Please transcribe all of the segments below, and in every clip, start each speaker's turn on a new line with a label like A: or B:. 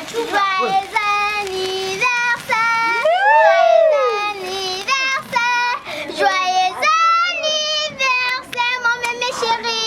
A: Joyeux anniversaire, joyeux anniversaire, joyeux anniversaire, mon mémé chéri.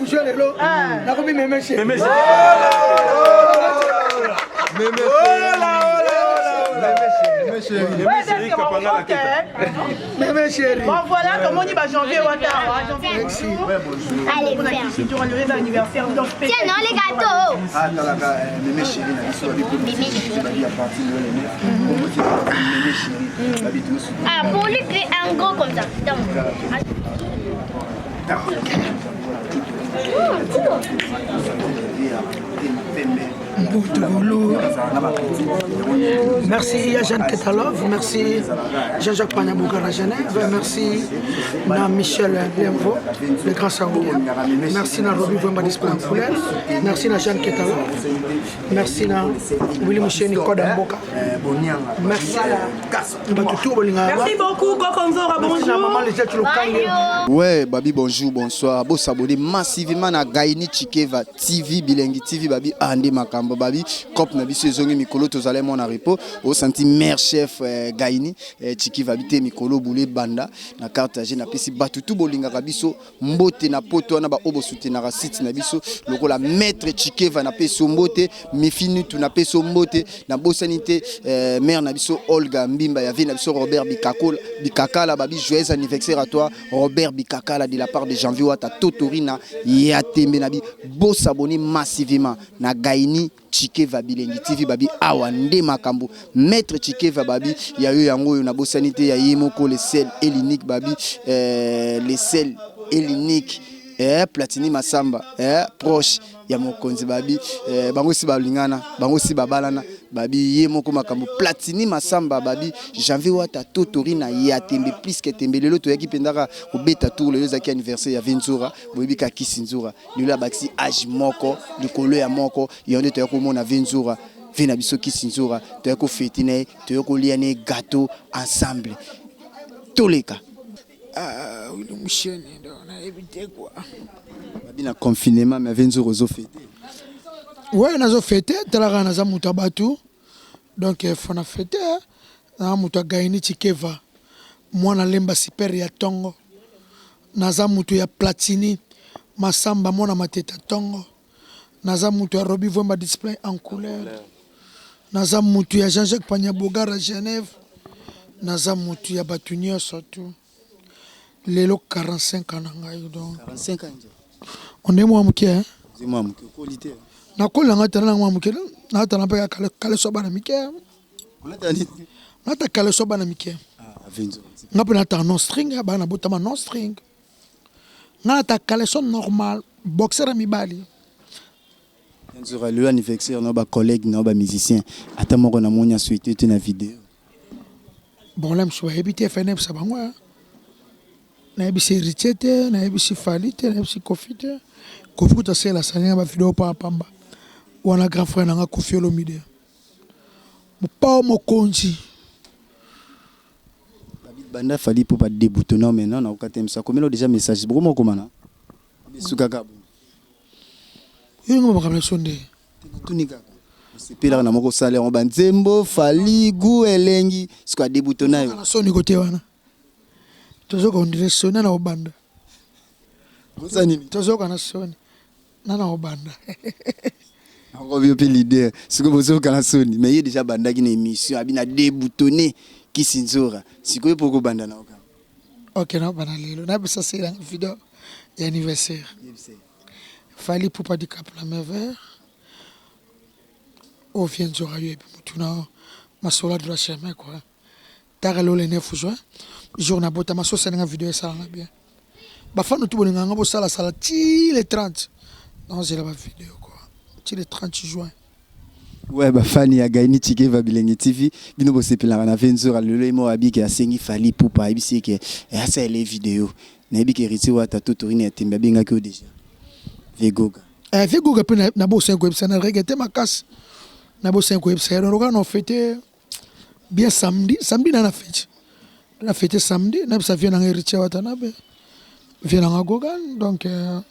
B: Juin lelo nakomi meme chéri. Meme chéri.
C: Bon voilà, tomoni ba janvier wata awa, janvier.
B: Merci.
A: Allez,
C: bonjour. anniversaire donc
A: Tiens, non, les gâteaux.
D: Ah, talaka meme chéri na biso babi meme babi ya parti lelo le 9 meme chéri babi tous.
A: Ah, pour lui, un gros comme ça. Donc.
B: Mbutugulu. Merci à Jeanne Ketalov, merci Jean-Jacques Panyabouka à Genève, merci na Michel Bienvo, le grand saoudien, merci na Roby Vwemba Display en couleur, merci na Jeanne Ketalov, merci na Willy Moucheni Koda Mboka, merci
C: Merci beaucoup Kokonzora, bonjour.
B: Maman Lisette Lukange.
D: Ouais, Babi, bonjour, bonsoir. Bo s'abonner massivement na Gaini Chikeva TV, Bilengi TV, Babi, Ande Makambo, Babi, Cop na biso ezongi mikolo tozale mona repo, au senti maire chef Gaini Chikeva bite mikolo boule banda na carte na pesi batu tout bolingaka biso mbote na poto wana ba obo soutenaka site na biso lokola maître Chikeva na pesi mbote, Mifinitu na pesi mbote, na bosani te mère na biso Olga Mbimba ya vie na biso Robert Bikakola Bikakala, Babi, joyeux anniversaire à toi Robert Bikakala de la part de Janvier Wata Totorina ya tembe na bi bo s'abonner massivement na Gaini Chikeva Bilengi TV, Babi awa nde makambo maître Chikeva Babi ya yo yango yo na bosani te ya ye moko le sel et l'unique Babi le sel et l'unique Platini Masamba proche ya mokonzi Babi bango si balingana bango si babalana Babi ye moko makambo Platini Masamba Babi Janvier Wata Totorina ya tembe plus que tembe lelo toyaki pendaka kobeta tour lelo ezaki anniversaire ya Venzura boyebi ka kisi nzura lelo abakisi âge moko likolo ya moko yonde toyaki komona Venzura ve na biso kisi nzura toyaki kofete na ye toyaki kolia na ye gâteau ensemble toleka.
B: Ah, Willy Mouchene, donc, on a évité quoi.
D: Babi na confinement mais Venzura ozo fêter.
B: Ouais, nazo fêter, talaka naza mutu abatu. Donc faut na fêter. Na mutu Gaini Chikeva. Mwana lemba super ya tongo. Naza mutu ya Platini Masamba mwana mateta tongo. Naza mutu ya Roby Vwemba display en couleur. Naza mutu ya Jean-Jacques Panyabogara à Genève. Naza mutu ya batu nyonso tout. Lelo 45 ans na ngai donc.
D: 45 ans nje.
B: On est moi muke hein.
D: C'est moi muke qualité.
B: Na kola nga tala moi muke na tala pe kale kale so bana mike.
D: Olata nini?
B: Na ta kale so bana mike.
D: Ah Venzo.
B: Nga pe na ta non string bana botama non string. Nga na ta kale so normal boxer mibali.
D: Nzura le anniversaire na ba collègues na ba musiciens ata moko na moni souhaiter te na vidéo.
B: Bon là mso yebi te FNF sa bango. Na yebi si Héritier te, na yebi si Fally te, na yebi si Koffi te. Koffi kuta sela sanga ba vidéo pa pamba. Wana grand frère nanga Koffi Olomide. Mopao mokonzi.
D: Banda Fally pour pas déboutonner maintenant na okate msa komelo déjà message boko moko mana. Suka ka.
B: Yo ngo makambo sonde.
D: Tunika. Sepela na moko salaire on banzembo Fally gu elengi suka déboutonner yo.
B: Na soni kote wana. Tozoka ondire soni na obanda.
D: Bosa nini?
B: Tozoka na soni na na obanda.
D: Encore bien plus leader. Siko bozoka na soni mais il déjà bandaki na émission abina déboutonner Kisinzora. Siko poko banda na oka.
B: OK na bana lelo na bisa sela vidéo. Ya anniversaire. Fally Ipupa du Cap la main vert. Oyo vieux Nzora yo yebi mutu na masolo ya droit chemin quoi. Tara lelo le 9 juin jour na botama so osali nga video esala nga bien. Ba fan tout bolinga nga bosala sala ti le 30. Nazela ba video quoi. Ti le 30 juin.
D: Ouais ba fan ya Gaini Tshikeva Bilengi TV bino bosepelaka na vie Nzora lelo ye moko abiki asengi Fally Ipupa ayebisi ye ke asalela ye video nayebi ke Heritier Wata to Torine ya tembe abengaki yo dejà Vieux Goga.
B: Eh Vieux Goga pe na bosani koyebisa na regrette makasi na bosani koyebisa ye donc lokola na fete bien samedi samedi na na fete na fete samedi nayebisa vieux na nga Heritier Watanabe vieux na nga Gogan donc euh,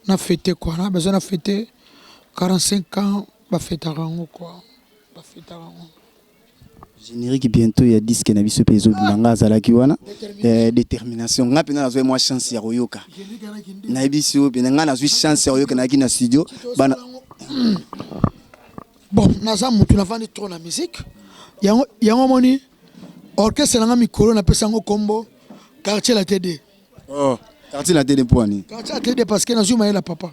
B: na fete quoi na besoin na fete 45 ans ba fetaka yango quoi ba fetaka yango.
D: Generique bientot ya disque na biso pe ezo bima nga azalaki wana eh, determination nga pena nazwaki mwa chance ya koyoka nayebisi yo pena nga nazwi chance ya koyoka nayaki na studio bana
B: Bon naza mutu navandi trop na musique yango yango omoni orchestre na nga mikolo napesa yango kombo quartier la TD.
D: Oh, quartier la TD mpo nini?
B: Quartier la TD parce que nazwi mayele ya papa.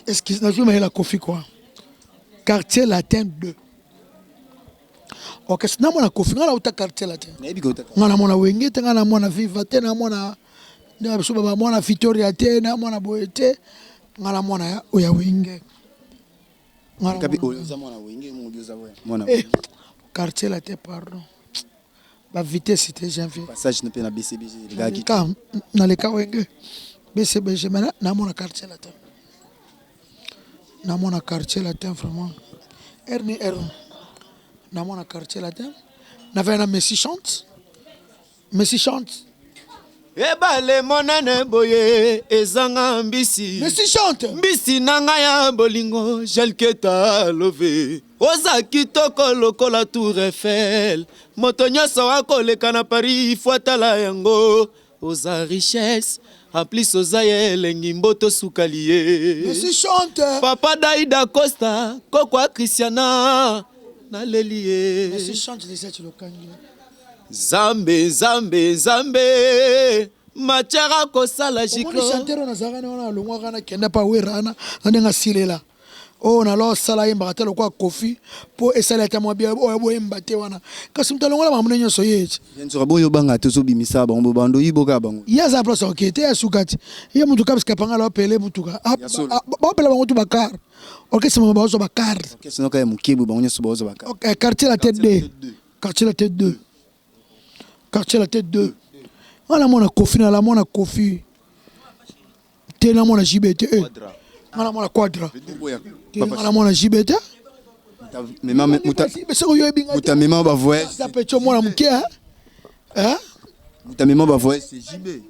B: Excuse, nazwi mayele ya Koffi quoi. Quartier latin 2. Orchestre namona Koffi nga nauta quartier latin.
D: Nayebi ko
B: Nga namona Wenge te, nga namona Viva te, namona nde biso ba mwana Victoria te, namona boye te. Nga namona ya oya Wenge.
D: Kabi oyo oza mwana Wenge, mo oza mwana
B: eh, quartier latin pardon. Ba vitesse te janvier.
D: Passage mpe na BCBG
B: elekaki. Naleka Wenge BCBG mais namona quartier latin. Namona quartier latin vraiment. R ni R. Namona quartier latin. Navaya na Messi chante. Messi chante.
E: Ebale monene boye ezanga mbisi.
B: Messi chante.
E: Mbisi na ngai ya bolingo Jelketa love. Oza kitoko lokola Tour Eiffel. Moto nyonso akoleka na Paris faut atala yango. Oza richesse en plus oza ya elengi mboto sukali ye.
B: Messi chante.
E: Papa Daida Costa koko ya Christiana naleli ye.
B: Messi chante Lisette Lokangi.
E: Nzambe nzambe nzambe matière akosala
B: jiclo. Omoni chanteur oyo nazalaka na wana alongwaka na kenda pa wera wana na ndenge asilela oyo na lo sala ayembaka te lokola Koffi po esali ata mwa bien oyo boyemba te wana kasi moto alongola makambo na nyonso ye ti.
D: Nzoka boyo banga tozo bimisa bango bo bando yibo kaka bango.
B: Ye aza na place ya kokende te ya suka ti ye mutu kabs kapangala opele mutuka baopela bango tu ba car orchestre mama baozwa ba car.
D: Orchestre noka ya mukebu bango nyonso baozwa ba
B: car. Quartier la tête 2. Quartier la tête 2. Quartier la tête 2. Nga na mona Koffi na la mona Koffi. Te na mona JB te. Eh. Nga na mona Quadra. Te nga na mona JB te.
D: Muta mema ba voyage.
B: Ça peut être mwana muke hein. Hein?
D: Muta mema ba voyage c'est JB.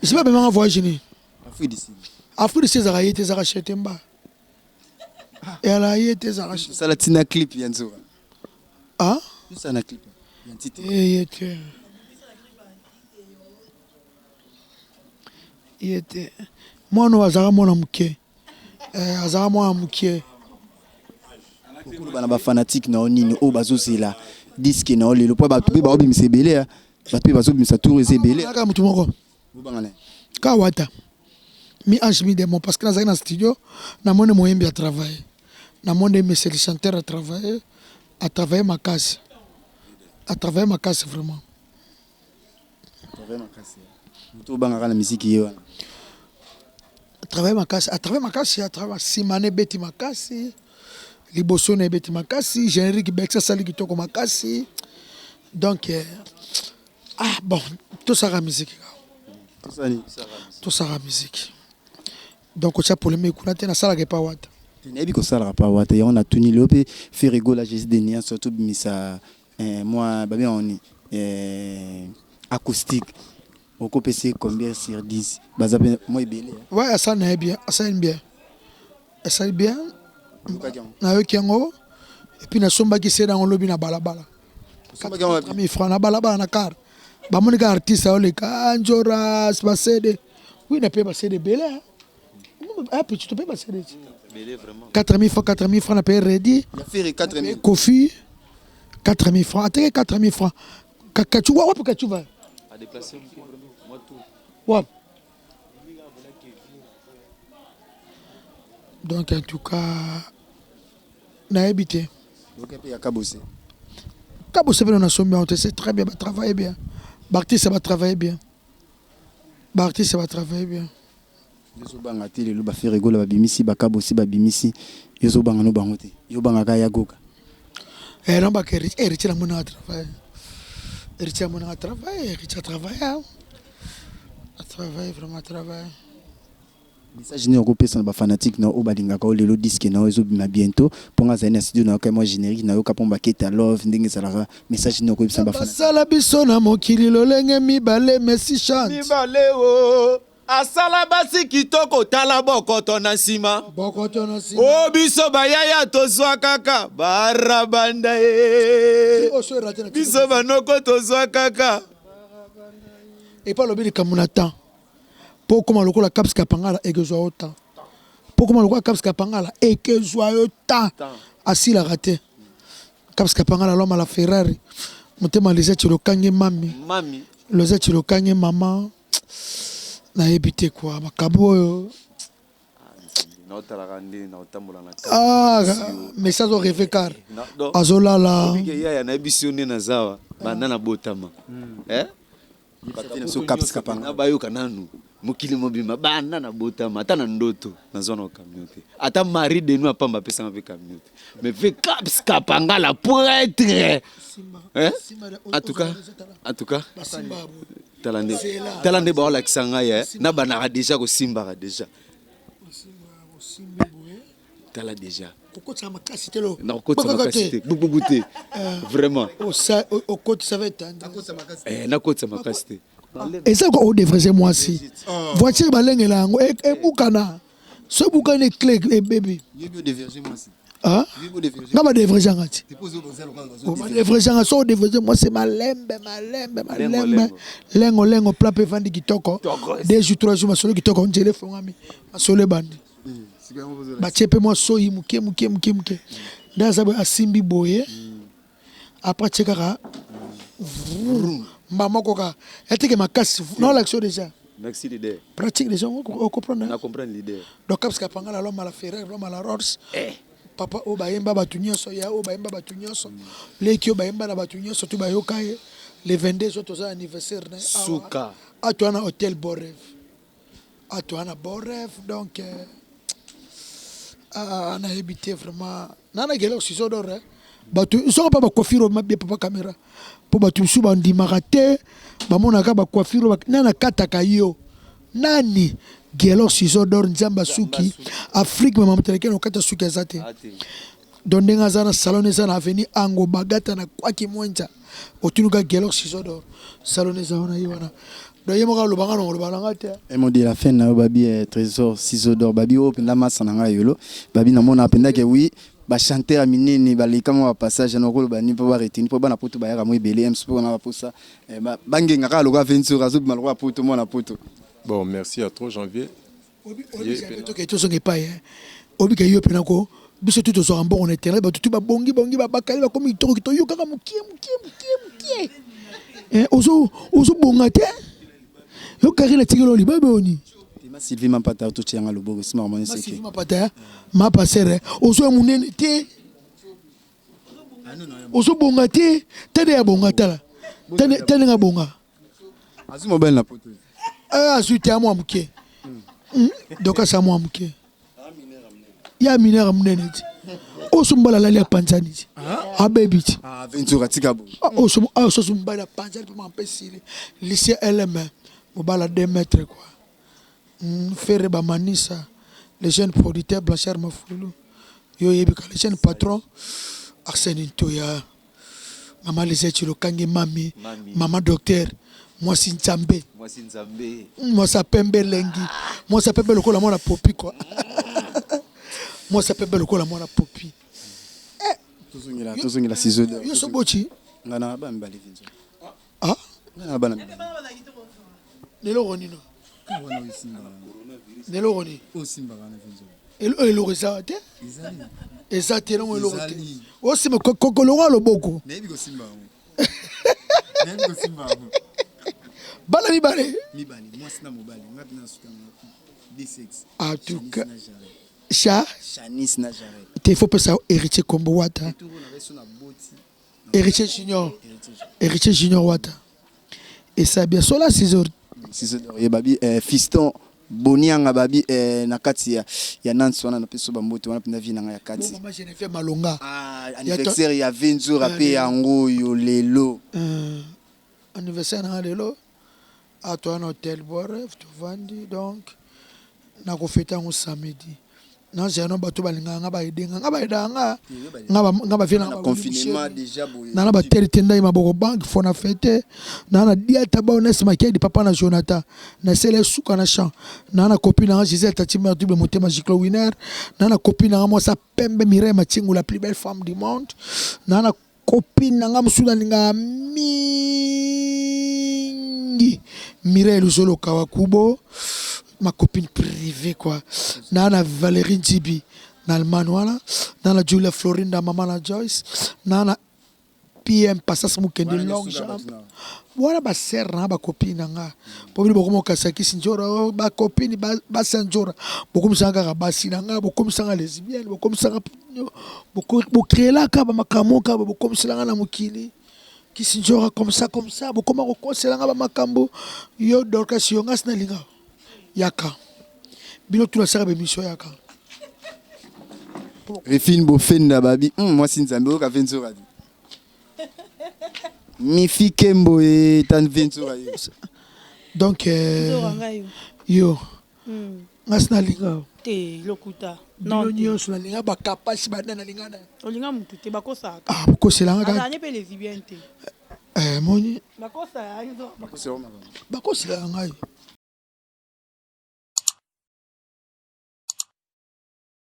B: JB mema voyage ni.
D: Afrique du Sud.
B: Afrique du Sud ezalaka ye te ezalaka chez Temba. Ezalaka ye te ezalaka chez.
D: Sala tina clip ya nzoka.
B: Ah?
D: Sala na clip ya ntite.
B: Eh ye te. Ye te. Mwana oyo azalaka mwana moke. Eh, azalaka mwana moke.
D: Okoloba na ba fanatique na yo nini oyo bazozela disque na yo lelo mpo bato mpe baobimisa ebele bato mpe bazobimisa tour eza ebele.
B: Kaka motu moko.
D: Bobanga na ye.
B: Kawata. Mi ange mi démon parce que nazalaki na studio namoni moyembi a travailler. Namoni monsieur le chanteur a travailler, a travailler makasi. A travailler makasi vraiment.
D: Travailler makasi. Moto obangaka na musique ye wana.
B: Travailler makasi, a travailler makasi, a travailler sima na ebeti makasi. Liboso na ebeti makasi, générique Bex asali kitoko makasi. Donc euh, ah bon, tosaka musique.
D: Tosani.
B: Tosaka musique. Donc otia polémique kuna te nasalaka epa wata.
D: Nayebi kosalaka pa wata yango natuni lelo mpe Ferre Gola Jésus de Nuance tobimisa eh, mwa babengaka nini eh, acoustique okopesa ye combien sur 10 baza mpe mwa ebele.
B: Ouais, asali na ye bien, asali bien. Asali bien. Nayoki yango et puis nasombaki se nango lobi na balabala. 4000 francs na balabala na car. Bamoni ka artiste aoleka Njoras basede. Oui, na pe basede ebele. Ah, petit, tu peux basede. 4000 francs, 4000 francs na pe ready.
D: Ya Ferre 4000.
B: Koffi 4000 francs. Ateke 4000 francs. Kachuba wapi Kachuba?
F: A déplacer moi tout.
B: Wapi? Donc en tout cas nayebi te.
D: Oyoka mpe ya Kabose.
B: Kabose mpe nasombi yango te, c'est très bien, batravaille bien. Baartiste batravaille bien. Baartiste batravaille bien.
D: Yo ozobanga te lelo ba Ferre Gola babimisi ba Kabose babimisi yo ozobanga no bango te yo obangaka ya Goga.
B: Eh non ba Héritier na mona travail. Héritier mona travail, Héritier travaille. Hein. A travaille vraiment travail.
D: Message nini okopesa na ba fanatique na oyo balingaka yo lelo disque na yo ezobima bientot mpo nga azali na studio nayoka mwa generique nayoka mpo baketa love ndenge ezalaka message nini okoyebisa na ba fanatique.
B: Basala biso na mokili lolenge mibale Messi chante.
E: Mibale oh asala basi kitoko tala bokoto na nsima.
B: Bokoto na nsima.
E: Oh biso bayaya tozwa kaka barabanda e. Biso banoko tozwa kaka.
B: Epa alobi likambo na temps. Po okoma lokola Kaps Kapangala ekozwa yo temps. Po okoma lokola Kaps Kapangala ekozwa yo temps. Asilaka te. Kaps Kapangala l'homme à la Ferrari. Motema Lisette Lokange mami.
E: Mami.
B: Losette Lokange maman. Nayebi te quoi makambo oyo.
E: Naotalaka nde naotambola na
B: Ah, mais ça azo rêver car. Azolala.
E: Yaya nayebisi yo nde nazawa banda nabotama. Eh? Bayoka nanu mokili mobimba banda na botama ata na ndoto nazwa na camion te ata marie de nous apamba apesanga mpe camion te mais mpe caps kapangala prêtre eh? En tout cas tala nde tala nde baolakisa ngai eh? Nabanaka deja kosimbaka deja tala deja
B: Kokotisa makasi te lo.
E: Nakokotisa makasi te bububu te vraiment.
B: Okotisa va etanda.
E: Eh, nakotisa makasi te.
B: Eza ko odevrise mwasi voiture balengela yango ebukana so ebukani eclé ebebi. Nga badevrise yanga ti badevrise yanga so odevrise mwasi malembe malembe malembe lengo lengo plat mpe evandi kitoko 2 jours 3 jours masolo kitoko nzela efongami masolo ebandi batie mpe mwa soyi moke moke moke moke nde aza boye asimbi boye après atie kaka mba moko kaka eteke makasi naolakisa yo déjà.
E: Merci leader.
B: Pratique déjà on comprendre.
E: Na comprendre leader.
B: Donc Kaps Kapangala l'homme à la Ferrari, l'homme à la Rolls. Papa oyo bayemba bato nyonso ya oyo bayemba bato nyonso leki oyo bayemba na bato nyonso to bayoka ye le 22 so toza anniversaire na ye awa.
E: Suka.
B: Ato wana hôtel Beau Rêve. Ato wana Beau Rêve donc ah, nayebi te vraiment nanakela ciseau d'or eh. Bato soko mpa bacoiffure mabie papa caméra mpo bato mosusu bandimaka te bamonaka bacoiffure nani akataka yo nani Gelor ciseau d'or nzambe asuki Afrique mama moteleke na okata suki aza te donc ndenge aza na salon eza na avenue Ango Bagata na kwaki mwenza otunuka Gelor ciseau d'or salon eza wana ye wana donc ye moko alobanga na koloba nanga te.
D: Un mot de la fin na yo babi eh, trésor ciseau d'or babi oyo mpenza masa na ngai yolo babi namona mpenza ke oui bachanteur ya minene baleka mwa bapassage na okoloba nini mpo bareteni mpo bana poto bayaka mwa ebele mpo wana baposa bangenga kaka lokola venture azobima lokola poto mwana poto.
F: Bon, merci à trop Janvier.
B: Toke tozonga epai obika yo mpena ko biso tu tozwaka mbongo na internet bato tu babongi bongi babakali bakomi kitoko kitoko yo kaka mokie mokie mokie mokie ozobonga te yo Karine atikeli yo libabe oni.
D: Tema Sylvie Mampata totianga loboko nsima ramoni seke.
B: Sylvie Mampata mapasere ozoya monene te ozobonga te tene ya bonga tala tene nga bonga.
D: Azwi mobali na poto.
B: Azwi te amwa moke donc asa mwa moke ya minere monene ti oso mobali alali apanzani ti abebi ti
D: Ventura atika boye.
B: Oso mobali apanzani mpe mampesili lycée LM mobali a 2 mètres quoi. Ferre Bamanisa le jeune producteur Blanchard Mafulu yo oyebika le jeune patron Arsène Ntoya mama Lisette Lokange mami mama docteur mwasi nzambe mwasi apembe elengi mwasi apembe lokola mwana popi quoi mwasi apembe lokola mwana popi.
D: Tozongela tozongela ciseau d'or.
B: Yo so bochi
D: nga na bana mibale Ventura.
B: Ah
D: nga na bana mibale.
B: Neloko nino neloko nini
D: osimbaka na Ventura.
B: Eloko eza te eza te eloko eloko te osimba kolongo ya loboko.
D: Nayebi kosimba yango. Nayebi kosimba yango.
B: Bana mibale
D: mibale mwasi na mobali nga mpe nasuka na deux sexe.
B: En tout cas Cha
D: Shanice na Jared.
B: Te faut pesa héritier kombo wata. Héritier Junior. Héritier Junior wata. Et ça bien sola 6 heures.
D: 6 heures ye babi eh, fiston bonianga babi eh, na kati ya, ya Nantes wana na peso bambote wana mpenza vie na ngai ya kati.
B: Bon, mama Geneviève Malonga.
D: Ah, anniversaire ya Venzura pe yango yo lelo.
B: Euh, anniversaire na lelo. Atoa na hôtel Bois tovandi donc nakofeta yango samedi nazela no bato balingaka nga baede nga nga baedaka nga nga bavie na na bateli te ndai maboko banke fo na fete na na diata bao nesi makiadi papa na jonathan nasele suka na champ na na copine nanga gisele tati mère double motema giclo winner na na copine nanga mwasi pembe mireille matingu la plus belle femme du monde na na Copine na nga mosusu nalingaka mingi Mireille Luzolo Kawakubo ma copine privée quoi na na Valérie Njibi na Allemagne wana na na Julia Florinda mama na Joyce na na PM Passas Mukende long jambe wana ba sœur na ba copine na nga po bino bokoma kokasa kisi nzora oh, ba copine basi ya nzora bokomisanga kaka basi na nga bokomisanga lesbienne bokomisanga bocreelaka bamakambo kaka bokomiselanga na mokili kisi nzora comme ça comme ça bokoma kokoselanga bamakambo yo dorcas yo ngasi nalinga yaka bino tuna saka bemission yaka
D: Refine Bofenda babi mwasi nzambe oyoka ve nzora te Mifi Kembo e tan ve nzora yo
B: donc euh, yo ngasi nalinga
C: te lokuta
B: bino nyonso nalinga bakapasi banda nalinga na
C: olinga mutu te bakosaka
B: ah bokoselanga
C: kaka azalani mpe lesbienne te
B: eh moni bakoselaka ngai.